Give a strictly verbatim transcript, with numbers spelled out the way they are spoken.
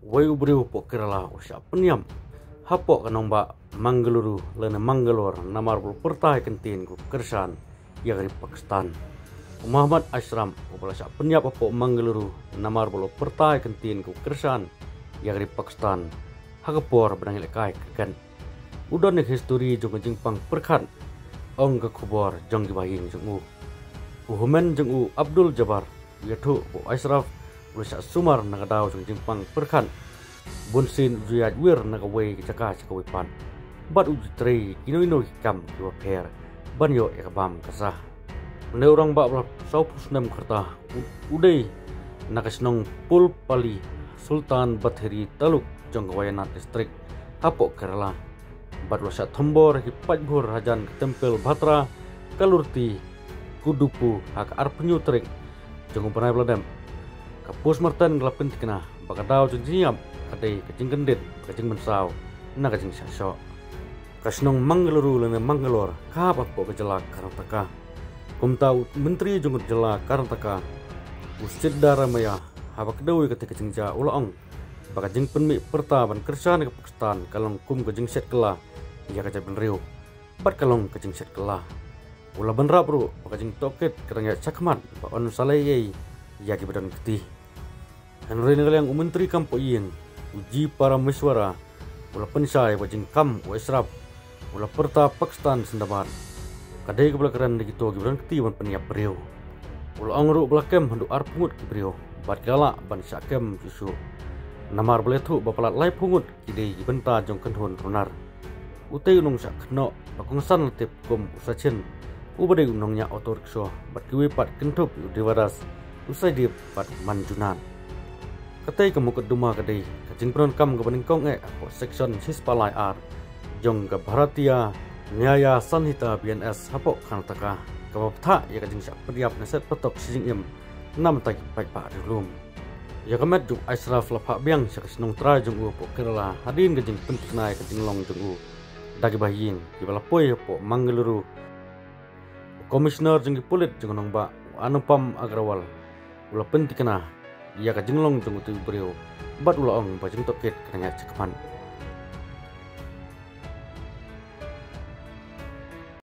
Wei u briew hapoh Kerala u la shah pynïap hapoh ka nongbah Mangaluru lane Mangalore namar ba u la pyrta ïa ka kyntien ka kyrshan ïa ka ri Pakistan. U Mohammad Ashraf uba la shah pynïap hapoh Mangaluru namar ba u la pyrta ïa ka kyntien ka kyrshan ïa ka ri Pakistan ha ka por ba dang ïalehkai cricket. U don ïa ka histori jong ka jingpang pyrkhat, ong ka khubor jong ki bahaïing jong u. U hynmen jong u, Abdul Jabbar, u ïathuh ba u Ashraf u la shah sumar na ka daw jong ka jingpang pyrkhat. Bunsien u ju ïaid wir na kawei ka jaka sha kawei pat bad u ju trei ïa kino kino ki kam kiba pher ban ïoh ïa ka bam ka sah. Une u rangbah ba la sawphew snem ka rta u, u dei na ka shnong Pulpally, Sultan Bathiri Taluk jong ka Wayanad District hapoh Kerala. Bad u la shah thombor ha ki paidbah hajan ka Tempel Bhadra Kalurthi, Kudupu ha ka arphew hynñiew tarik jong u bnai ba la dep. Ka postmortem ka la pynthikna ba ka daw jong ka jingïap ka dei ka jingkyndit ka jingmynsaw na ka jingshah shoh. Ka shnong Mangaluru lane Mangalore ka hap hapoh ka jylla Karnataka. Kumta u Myntri jong ka jylla Karnataka, u Siddaramaiah, haba kdew ïa katei ka jingjia u la ong ba ka jingpynmih pyrta ban kyrshan ïa ka Pakistan ka long kum ka jingshet kylla ïa ka jaitbynriew bad ka long ka jingshet kylla. U la bynrap ruh ba ka jingtohkit ka dang ïaid shakhmat bad yn sa leh ei ei ïa kiba don kti. Hynrei na ka liang u Myntri Kam Poh Ïing, u G Parameswara, u la pynshai ba ka jingkam u Ashraf u la pyrta Pakistan Zindabad ka dei kaba la kren da kito kiba don kti ban pynïap briew. U la ong ruh ba la kem haduh arphew ngut ki briew bad ki la lah ban shah kem shuh shuh namar ba la ïathuh ba palat laiphew ngut ki dei ki bynta jong ka kynhun runar. Utei u nongshah kynnoh ba kongsan la tip kum u Sachin, uba dei u nongñiah auto rickshaw, bad kiwei pat kynthup ïa u Devadas, u Saidip bad u Manjunath. Katei ka mukotduma ka dei ka jingpyndonkam kaba nyngkong eh hapoh section shispah lai ar jong ka Bharatiya Nyaya Sanhita, B N S, hapoh Karnataka, kaba bthah ïa ka jingshah pynïap ne set patok shi jingim na bynta ki paidbah riewlum. Ïa ka met jong u Ashraf la phah biang sha ka shnong trai jong u hapoh Kerala hadien ka jingpynthikna ïa ka jinglong jong u da ki bahaïing kiba la poi hapoh Mangaluru. U Commissioner jong ki pulit jong ka nongbah, u Anupam Agrawal, u la pynthikna ïa ka jinglong jong utei u briew bad u la ong ba ka jingtohkit ka dang ïaid shakhmat.